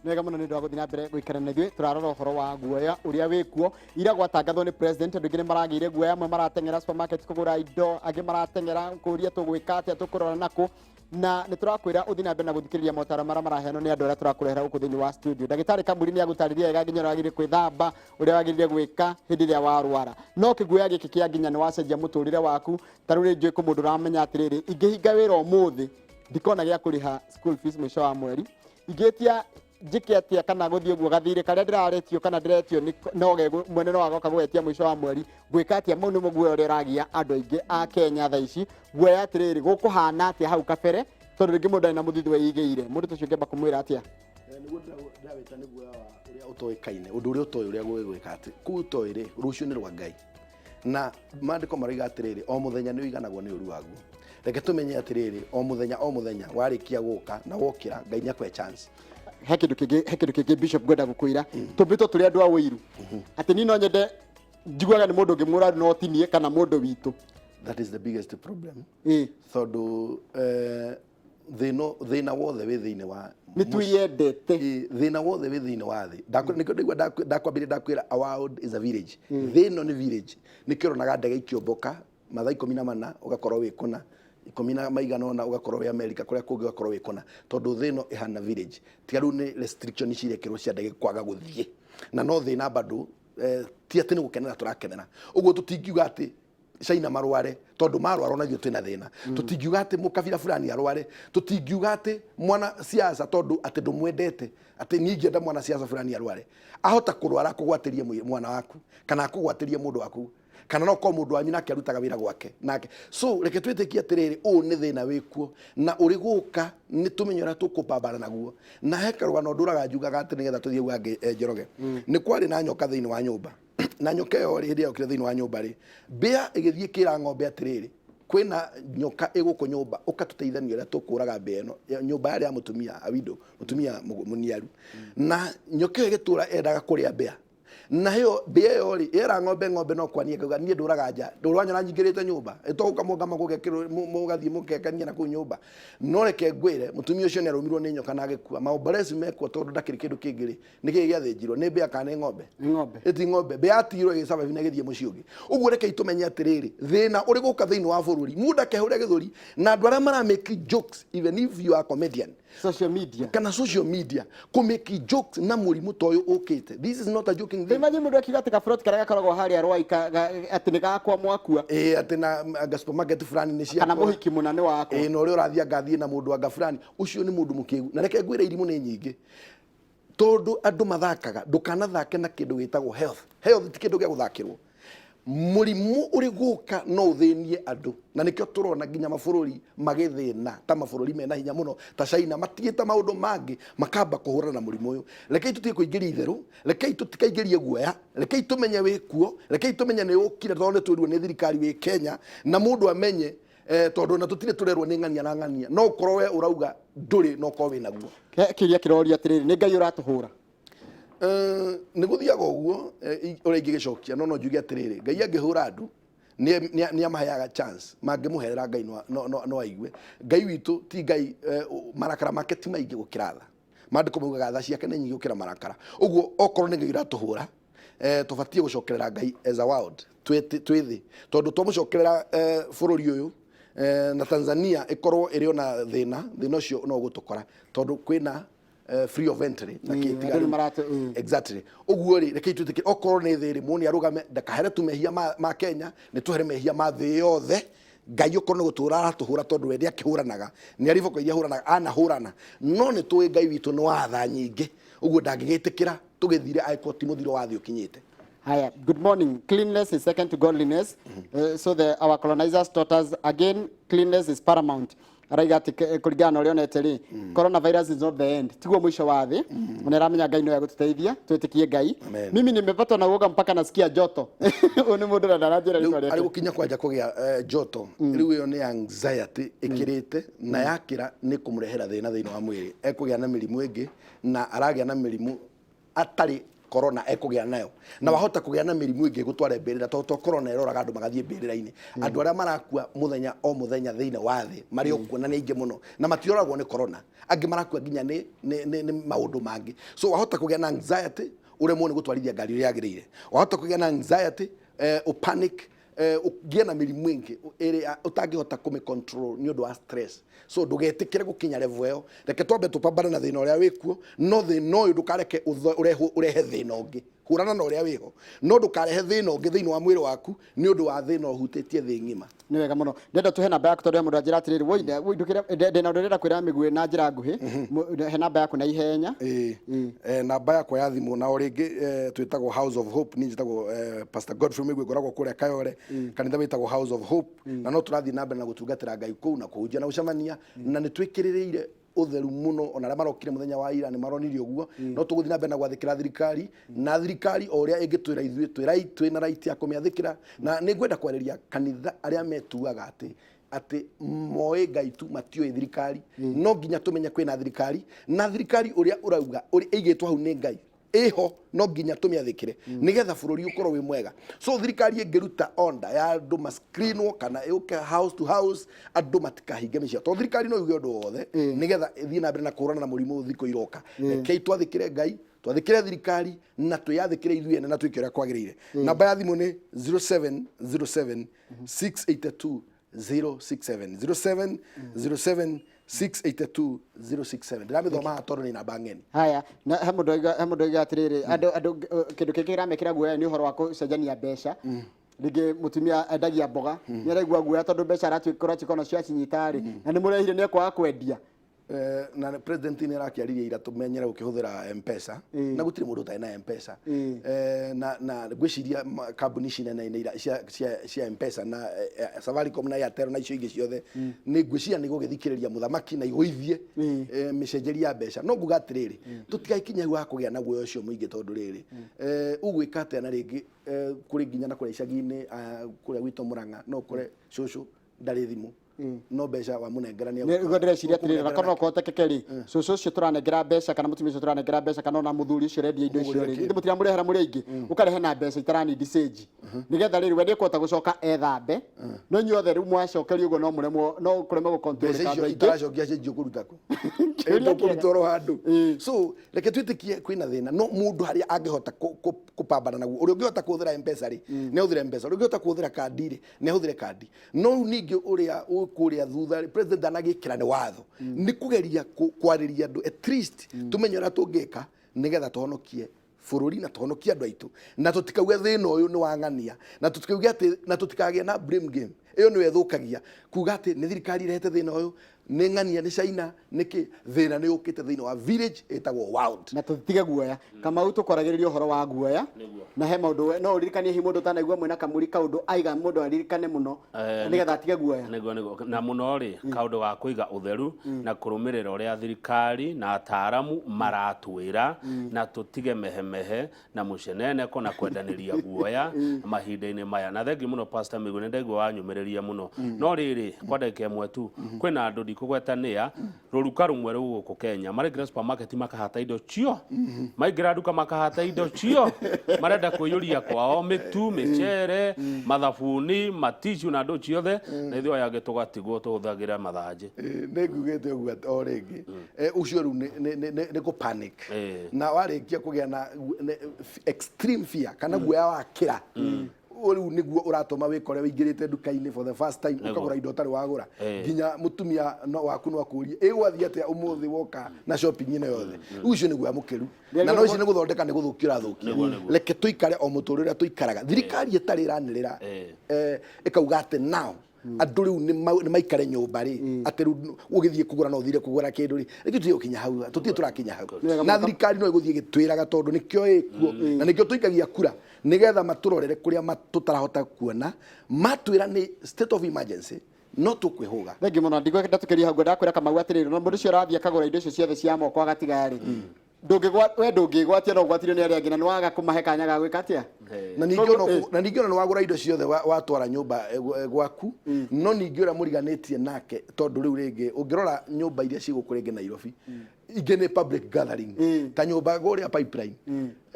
Nĩ wega mũno nĩ ũndũ wa gũthiĩ na mbere gũikara na ithuĩ. Tũrarora ũhoro wa guoya ũrĩa wĩkuo. Ira gwatangathwo nĩ president, andũ aingĩ nĩ maragĩire guoya, amwe marateng'era supermarket kũgũra indo, angĩ marateng'era kũria tũgwĩka atĩa, tũkũrora nakũ. Na nĩ tũrakwĩra ũthiĩ na mbere na gũthikĩrĩria motaro marĩa maraheanwo nĩ andũ arĩa tũrakũrehera gũkũ thĩinĩ wa studio. Ndagĩtarĩ Kamuri nĩ agũtarĩria wega nginya ũrĩa wagĩrĩire gwĩthamba, ũrĩa wagĩrĩire gwĩka hĩndĩ ĩrĩa warwara. No kĩguoya gĩkĩ kĩa nginya nĩ wacenjia mũtũrĩre waku, ta rĩu rĩ njũĩ kũ mũndũ ũramenya atĩrĩrĩ, ingĩhinga wĩra ũmũthĩ ndikona gĩa kũrĩha school fees mũico wa mweri, ingĩtia njĩke atĩa kana gũthiĩ ũguo gathirĩ karĩa ndĩraretio kana ndĩretio no mwene no agoka gũgetia mũico wa mweri, ngwĩka atĩa? Mau nĩmo guoya ũrĩa ũragia andũ aingĩ a Kenya thaa ici. Guoya atĩrĩrĩ, gũkũhana atĩa hau kabere, tondũ rĩngĩ mũndũ arĩ na mũthithũ wĩigĩire, mũndũ ta ũcio ũngĩamba kũmwĩra atĩa? Nĩguo ndĩrawĩta nĩ guoya wa ũrĩa ũtoĩkaine, ũndũ ũrĩa ũtoĩ ũrĩa gwĩka atĩ kũu ũtoĩ rĩ, rũciũ nĩ rwa Ngai, na maandĩko maroiga atĩrĩrĩ, o mũthenya nĩ ũiganagwo nĩ ũru waguo. Reke tũmenye atĩrĩrĩ, o mũthenya o mũthenya warĩkia gũka na wokĩra, Ngai nĩ akũhe chance. He kĩndũ kĩngĩ Bishop ngwenda gũkwĩra. Tũmbĩtwo tũrĩ andũ a ũiru, atĩ niĩ no nyende njiguaga nĩ mũndũ ũngĩ mũraru no ti niĩ kana mũndũ witũ. That is the biggest problem, tondũ thĩna wothe wĩ thĩinĩ wa Nĩ twĩyendete. Ĩ, thĩna wothe wĩ thĩinĩ wa thĩ. Nĩkĩo ndaigua ndakwambĩrĩria ndakwĩra a world is a village. Thĩ ĩno nĩ village. Nĩkĩo ũronaga ndege ikĩũmbũka mathaa 14, ũgakorwo wĩ kũna ikũmi na maigana ũna, ũgakorwo wĩ America, kũrĩa kũngĩ ũgakorwo wĩ kũna, tondũ thĩ ĩno ĩhana village. Tiga rĩu nĩ restriction cirekĩrwo cia ndege kwaga gũthiĩ na no thĩna bado, ti atĩ nĩ gũkenera tũrakenera ũguo. Tũtingiuga atĩ China marware, tondũ marwara ona ithuĩ twĩna thĩna. Tũtingiuga atĩ mũkabira fulani arware. Tũtingiuga atĩ mwana siasa, tondũ atĩ ndũmwendete, atĩ niĩ ingĩenda mwana siasa fulani arware. Ahota kũrwara akũgwatĩrie mwana waku kana akũgwatĩrie mũndũ waku, kana no korwo mũndũ wanyu nake arutaga wĩra gwake nake. So reke twĩtĩkie atĩrĩrĩ, ũũ nĩ thĩna wĩkuo na ũrĩ gũka, nĩ tũmenye ũrĩa tũkũpambana naguo. Na he karũgano ndũraga njugaga atĩ nĩgetha tũthiĩ gwa Njoroge. Nĩ kwarĩ na nyoka thĩinĩ wa nyũmba, na nyoka ĩyo rĩ, hĩndĩ ĩrĩa yokire thĩinĩ wa nyũmba rĩ, mbĩa ĩgĩthiĩ ĩkĩra ng'ombe atĩrĩrĩ, kwĩna nyoka ĩgũkũ nyũmba, ũka tũteithanie ũrĩa tũkũraga mbĩa ĩno. Nyũmba yarĩ ya mũtumia, a widow, mũtumia mũniaru, na nyoka ĩyo ĩgĩtũra yendaga kũrĩa mbĩa. Na ĩyo mbĩa ĩyo rĩ, yera ng'ombe, ng'ombe no kwania ĩkauga, niĩ ndũraga nja, ndũrwanyona nyingĩrĩte nyũmba ĩtogũka mũngama mũgathiĩ mũkekania na kũu nyũmba. No reke ngwĩre, mũtumia ũcio nĩ arũmirwo nĩ nyoka na agĩkua. Maombolezi mekwo, tondũ ndakĩrĩ kĩndũ kĩngĩ rĩ, nĩ kĩĩ gĩathĩnjirwo, nĩ mbĩa kana nĩ ng'ombe? Nĩ ng'ombe. Ĩti ng'ombe, mbĩa yatigirwo ĩgĩsurvive na ĩgĩthiĩ mũciĩ ũngĩ. Ũguo rekei tũmenye atĩrĩrĩ, thĩna ũrĩ gũka thĩinĩ wa bũrũri, mũndũ akehũre gĩthũri na andũ arĩa mara make jokes, even if you are a comedian social media kana social media, kũ make jokes na mũrimũ ta ũyũ ũkĩte, this is not a joking thing. Imagine mũndũ akiuga atĩ kaburoti karĩa gakoragwo harĩa Rwai atĩ nĩ gakwa mwakua. Ĩ, atĩ na anga supermarket fulani nĩ kana ciakwa. Mũhiki mũna nĩ wakwa. Ĩ, na ũrĩa ũrathiĩ anga athiĩ na mũndũ anga fulani, ũcio nĩ mũndũ mũkĩgu. Na reke ngwĩre, irimũ nĩ nyingĩ, tondũ andũ mathakaga. Ndũkanathake na kĩndũ gĩtagwo health. Health ti kĩndũ gĩa gũthakĩrwo. Mũrimũ ũrĩ gũka no ũthĩnie andũ, na nĩkĩo tũrona nginya mabũrũri magĩthĩna, ta mabũrũri mena hinya mũno ta China, matigĩte maũndũ mangĩ makamba kũhũrana na mũrimũ ũyũ. Rekei tũtige kũingĩria itherũ, rekei tũtikaingĩrie guoya, rekei tũmenye wĩ kuo, rekei tũmenye nĩ ũkire, tondũ nĩ twĩrwo nĩ thirikari wĩ Kenya, na mũndũ amenye, tondũ na tũtirĩ tũrerwo nĩ ng'ania na ng'ania. No ũkorwo we ũrauga ndũrĩ, no ũkorwo wĩ naguo. He kĩũria kĩroria atĩrĩrĩ, nĩ Ngai ũratũhũra? Nĩ gũthiaga ũguo, ũrĩa ingĩgĩcokia, no njuge atĩrĩrĩ, Ngai angĩhũra andũ nĩ amaheaga chance mangĩmũherera Ngai no aigue. Ngai witũ ti Ngai, marakara make ti maingĩ gũkĩra tha. Maandĩko maugaga tha ciake nĩ nyingĩ gũkĩra marakara. Ũguo okorwo nĩ Ngai ũratũhũra, tũbatiĩ gũcokerera Ngai as a world twĩ thĩ, tondũ twamũcokerera, bũrũri ũyũ na Tanzania ĩkorwo ĩrĩ ona thĩna, thĩna ũcio no ũgũtũkora, tondũ kwĩna free of entry na kĩ andũ nĩ marate. Exactly. Ũguo rĩ, rekei twĩtĩkĩre okorwo nĩ thĩ rĩ, mũndũ nĩ arũgame, ndakahere tu mehia ma Kenya, nĩ tũhere mehia ma thĩ yothe. Ngai okorwo nĩ gũtũra aratũhũra, tondũ we ndĩakĩhũranaga, nĩ arĩ iboko iria ahũranaga, anahũrana, no nĩ tũĩ Ngai witũ nĩ wa tha nyingĩ. Ũguo ndangĩgĩtĩkĩra tũgĩthire angĩkorwo ti mũthiro wa thĩ ũkinyĩte. Haya, good morning. Cleanliness is second to godliness. So our colonizers taught us again, cleanliness is paramount. Araiga atĩ kũringana na ũrĩa onete rĩ, coronavirus is not the end. Tiguo mũico wa thĩ. Na ĩramenya Ngai no egũtũteithia, twĩtĩkie Ngai. Amen. Mimi nimepatwa na uoga mpaka nasikia joto. Ũyũ nĩ mũndũ na ndaranjĩra rĩu rĩtwa arĩ rĩake. Gũkinya kwanja kũgĩa joto rĩu, ĩyo nĩ anxiety ĩkĩrĩte, na yakĩra nĩ kũmũrehera thĩna thĩinĩ wa mwĩrĩ. Ekũgĩa na mĩrimũ ĩngĩ, na aragĩa na mĩrimũ atarĩ Corona ekũgĩa nayo, na wahota kũgĩa na mĩrimũ ĩngĩ ĩgũtware mbĩrĩra, tondũ to corona ĩroraga andũ magathiĩ mbĩrĩra-inĩ. Andũ arĩa marakua mũthenya o mũthenya thĩinĩ wa thĩ marĩ o kuo na nĩ aingĩ mũno, na matiroragwo nĩ corona, angĩ marakua nginya nĩ maũndũ mangĩ. So wahota kũgĩa na anxiety, ũremwo nĩ gũtwarithia ngari ũrĩa yagĩrĩire, wahota kũgĩa na anxiety, ũpanic, ũgĩe na mĩrimũ ĩngĩ ĩrĩa ũtangĩhota kũmĩ control nĩ ũndũ wa stress. So ndũgetĩkĩre gũkinya level ĩyo. Reke twambe tũpambane na thĩna ũrĩa wĩkuo, no thĩna ũyũ ndũkareke ũrehe thĩna ũngĩ. Hũrana na ũrĩa wĩho, no ndũkarehe thĩna ũngĩ thĩinĩ wa mwĩrĩ waku nĩ ũndũ wa thĩna ũhutĩtie thĩ ng'ima. Nĩ wega mũno. Ndenda tũhe namba yaku, tondũ he mũndũ anjĩra atĩrĩrĩ, woi ndũkĩre ndĩna ũndũ ndĩrenda kwĩra Mĩgwĩ na njĩra nguhĩ. He namba yaku na ihenya. Ĩĩ. Namba yakwa ya thimũ, na o rĩngĩ, twĩtagwo House of Hope. Niĩ njĩtagwo Pastor Godfrey Mĩgwĩ, ngoragwo kũrĩa Kayore, kanitha wĩtagwo House of Hope, na no tũrathiĩ na mbere na gũtungatĩra Ngai kũu na kũhunjia na gũcemania, na nĩ twĩkĩrĩrĩire ũtheru mũno. Ona arĩa marokire mũthenya wa ira nĩ maronire ũguo. No tũgũthiĩ na mbere na gwathĩkĩra thirikari, na thirikari o ũrĩa ĩngĩtwĩra ithuĩ twĩ right, twĩna right ya kũmĩathĩkĩra. Na nĩ ngwenda kwarĩria kanitha arĩa metuaga atĩ moĩ Ngai tu, matiũĩ thirikari. No nginya tũmenye kwĩna thirikari, na thirikari ũrĩa ũrauga ũrĩa ĩigĩtwo hau nĩ Ngai ĩho, no nginya tũmĩathĩkĩre nĩgetha bũrũri ũkorwo wĩ mwega. So thirikari ĩngĩruta order ya andũ mascreenwo kana ĩũke house to house, andũ matikahinge mĩciĩ, tondũ thirikari no yuge ũndũ wothe nĩgetha ĩthiĩ na mbere na kũhũrana na mũrimũ ũyũ thikũ iroka. Rekei twathĩkĩre Ngai, twathĩkĩre thirikari, na twĩyathĩkĩre ithuĩ ene, na twĩke ũrĩa kwagĩrĩire. Namba ya thimũ nĩ 0707 682 067, 0707 682 067. Ndĩramĩthoma haha tondũ nĩ namba ng'eni. Haya, na he mũndũ oiga atĩrĩrĩ, andũ kĩndũ kĩngĩ kĩramekĩra guoya nĩ ũhoro wa gũcenjania mbeca. Rĩngĩ mũtumia endagia mboga, nĩ araigua guoya tondũ mbeca aratuĩka ona cio acinyita rĩ, na nĩ mũrehire, nĩ ekwaga kwendia. Na president nĩ arakĩaririe ira tũmenyere gũkĩhũthĩra M-Pesa, na gũtirĩ mũndũ ũtarĩ na M-Pesa. Na ngwĩciria kambuni ici nene nĩ cia M-Pesa na Safaricom na Airtel na icio ingĩ ciothe, nĩ ngwĩciria nĩ gũgĩthikĩrĩria mũthamaki na igũithie mĩcenjerie ya mbeca. No nguga atĩrĩrĩ, tũtigaikinye hau ha kũgĩa na guoya ũcio mũingĩ, tondũ rĩrĩ, ũgwĩka atĩa? Na rĩngĩ, kũrĩ nginya na kũrĩa icagi-inĩ, kũrĩa gwitũ Mũrang'a, no ũkore cũcũ ndarĩ thimũ, no mbeca wamũnengera nĩ Nĩguo ndĩreciria atĩrĩrĩ, na korwo no kũhotekeke rĩ, cũcũ ũcio tũranengera mbeca, kana mũtumia ũcio tũranengera mbeca, kana ona mũthuri ũcio ũrendia indo icio rĩ, Mũgũrĩre githĩ mũtiramũrehera mũrĩ aingĩ, ũkarehe na mbeca itaranindi cĩnji, nĩgetha rĩrĩ we nĩekũhota gũcoka ethambe, no inyuothe rĩu mwacokerio ũguo no mũremwo, no kũremwo gũcontrol mbeca andũ icio aingĩ. itaracokia cenji ũkũruta kũ? Kĩũria Ndũkũruta oro handũ. So reke twĩtĩkie kwĩna thĩna, no mũndũ harĩa angĩhota kũpambana naguo, ũrĩa ũngĩhota kũhũthĩra M-Pesa rĩ, nĩ ahũthĩre M-Pesa, ũrĩa ũngĩhota kũhũthĩra kandi rĩ, nĩ ahũthĩre kandi. No rĩu ningĩ ũrĩa ũkũrĩa thutha rĩ, president anagĩkĩra nĩ watho, nĩ kũgeria kwarĩria andũ, at least tũmenye ũrĩa tũngĩka nĩgetha tũhonokie bũrũri na tũhonokie andũ aitũ, na tũtikauge thĩna ũyũ nĩ wang'ania, na tũtikauge atĩ, na tũtikagĩe na blame game. Ĩyo nĩyo ĩthũkagia, kuga atĩ nĩ thirikari ĩrehete thĩna ũyũ, nĩ ng'ania, nĩ China, nĩkĩ. Thĩna nĩ ũkĩte thĩinĩ wa village ĩtagwo world. Na tũtige guoya. Kamau, tũkwaragĩrĩria ũhoro wa guoya. Na he maũndũ no ũririkanie hihi mũndũ ũtanaigua mwĩna kamũri kaũndũ aiga mũndũ aririkane mũno nĩgetha atige guoya. Nĩguo, na mũno rĩ, kaũndũ ga kũiga ũtheru na kũrũmĩrĩra ũrĩa thirikari na ataaramu maratwĩra, na tũtige mehemehe na mũceneneko na kwendanĩria guoya mahinda-inĩ maya. Na thengiũ mũno, Pastor Mĩgũ, nĩ ndaigua wanyũmĩrĩria mũno. No rĩrĩ, kwa ndagĩka ĩmwe tu, kwĩna andũ ndikũgwetania rũruka rũmwe rũu gũkũ Kenya maraingĩra supermarket makahata indo cio, maingĩra nduka makahata indo cio, marenda kũiyũria kwao mĩtu, mĩcere, mathabuni, matishu na andũ ciothe, na ithuĩ aya angĩ tũgatigwo tũhũthagĩra mathanjĩ. Nĩ ngugĩte ũguo atĩ o rĩngĩ, ũcio rĩu nĩ kũ panic. Na warĩkia kũgĩa na extreme fear kana guoya wakĩra, rĩu nĩguo ũratũma wĩkore wĩingĩrĩte nduka-inĩ for the first time, ũkagũra indo ũtarĩ wagũra. Nginya mũtumia no waku no akũrie, ĩgwathiĩ atĩa ũmũthĩ woka na shopping ĩno yothe? Rĩu ũcio nĩ guoya mũkĩru, na no icio nĩ gũthondeka, nĩ gũthũkia ũrathũkia. Reke tũikare o mũtũrĩre ũrĩa tũikaraga, thirikari ĩtarĩ ĩranĩrĩra ĩkauga atĩ now andũ rĩu nĩ maikare nyũmba rĩ, atĩ rĩu ũgĩthiĩ kũgũra no ũthire kũgũra kĩndũ rĩ, rĩngĩ tũtirĩ gũkinya hau, tũtirĩ tũrakinya hau. Na thirikari no ĩgũthiĩ ĩgĩtwĩraga, tondũ nĩkĩo ĩkuo na nĩkĩo tũikagia kura, nĩgetha matũrorere kũrĩa tũtarahota kuona. Matwĩra nĩ state of emergency, no tũkwĩhũga. Thengiũ mũno. Ndigwenda tũkĩria hau, ngwendaga kwĩra Kamau atĩrĩrĩ, no mũndũ ũcio ũrathiĩ akagũra indo icio ciothe cia moko agatiga rĩ. We ndũngĩgwatia no ũgwatirio nĩ arĩa angĩ na nĩ waga kũmahe kanya ga gwĩka atĩa. Na ningĩ ona Koguo, na ningĩ ona nĩ wagũra indo ciothe watwara nyũmba gwaku, no ningĩ ũrĩa mũriganĩtie nake, tondũ rĩu rĩngĩ ũngĩrora nyũmba iria ci gũkũ rĩngĩ Nairobi, ingĩ nĩ public gathering, ta nyũmba kũrĩa Pipeline,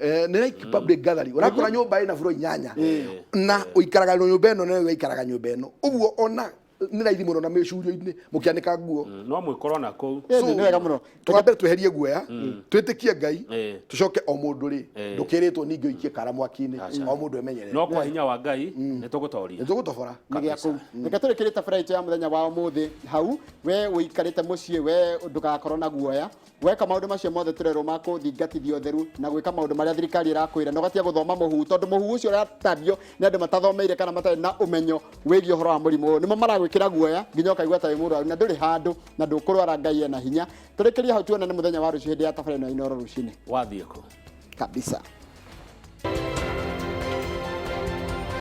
nĩ like public gathering. Ũrakora nyũmba ĩna buro 8 na ũikaraga nyũmba ĩno na ũikaraga nyũmba ĩno ũguo, ona nĩ raithi mũno na mĩcurio-inĩ mũkĩanĩka nguo. No mwĩkorwo na kũu. Nĩ wega mũno. Twambe tweherie guoya, twĩtĩkie Ngai, tũcoke o mũndũ rĩ, ndũkĩrĩtwo ningĩ ũikie kara mwaki-inĩ, o mũndũ emenyerere. No kwa hinya wa Ngai nĩ tũgũtoria. Nĩ tũgũtobora. Nĩ gĩa kũu. Reke tũrĩkĩrie tabarĩra itũ ya mũthenya wa ũmũthĩ hau. We ũikarĩte mũciĩ, we ndũgakorwo na guoya. Weka maũndũ macio mothe tũrerwo ma kũthingatithia ũtheru na gwĩka maũndũ marĩa thirikari ĩrakwĩra, na ũgatiga gũthoma mũhuhu, tondũ mũhuhu ũcio ũratambio nĩ andũ matathomeire kana matarĩ na ũmenyo wĩgiĩ ũhoro wa mũrimũ ũyũ, nĩmo maragwĩkĩra guoya nginya ũkaigua ta wĩ mũrwaru, na ndũrĩ handũ na ndũkũrwara. Ngai ena hinya. Tũrĩkĩrie hau, tuonane mũthenya wa rũciũ hĩndĩ ya tabarĩra ĩno ya Inooro Rũcinĩ. Wathiĩ kũ? Kabisa.